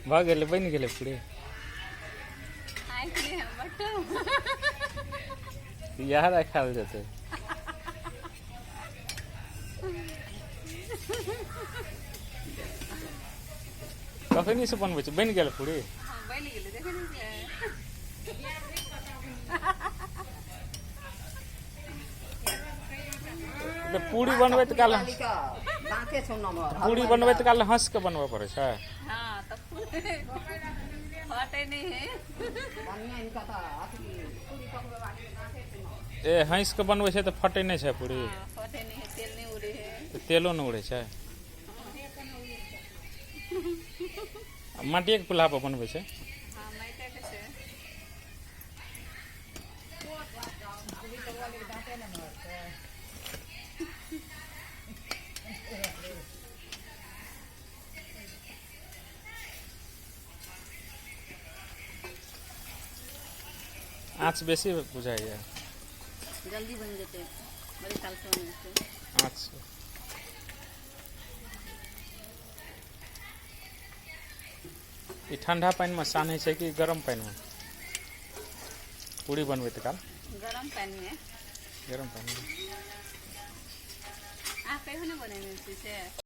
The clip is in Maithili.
भऽ गेलै, बनि गेलै पूरी। आँखि नहि है बटू। इएह राखल जेतै। कखनी से बनबै छै? बनि गेल पूरी? हँ, बनि गेलै, देखै नहि छियै? तऽ पूरी बनबैत काल दाँते छौ नमहर। पूरी बनबैत काल हँस के बनबऽ पड़ै छै। हँ, तऽ फटै नहि है। बढ़िआँ हिनका तऽ अथी पूरी पकबै वाली के दाँते छौ नमहर। ए, हँसि के बनबै छै तऽ फटै नहि छै पूरी? हँ, फटै नहि है, तेल नहि उड़ै है। तऽ तेलो नहि उड़ै छै। आ माटिएके चूल्हा पर बनबै छै? हँ, माटिके छै। आँच बेसी बुझाइए। जल्दी बनि जेतै, बड़ी काल से बनै छै। आँच ई ठंडा पानिमे सानै छै कि गरम पानिमे पूरी बनबैत काल? गरम पानिमे। गरम पानिमे। अहाँ कहियो नहि बनेने छी से?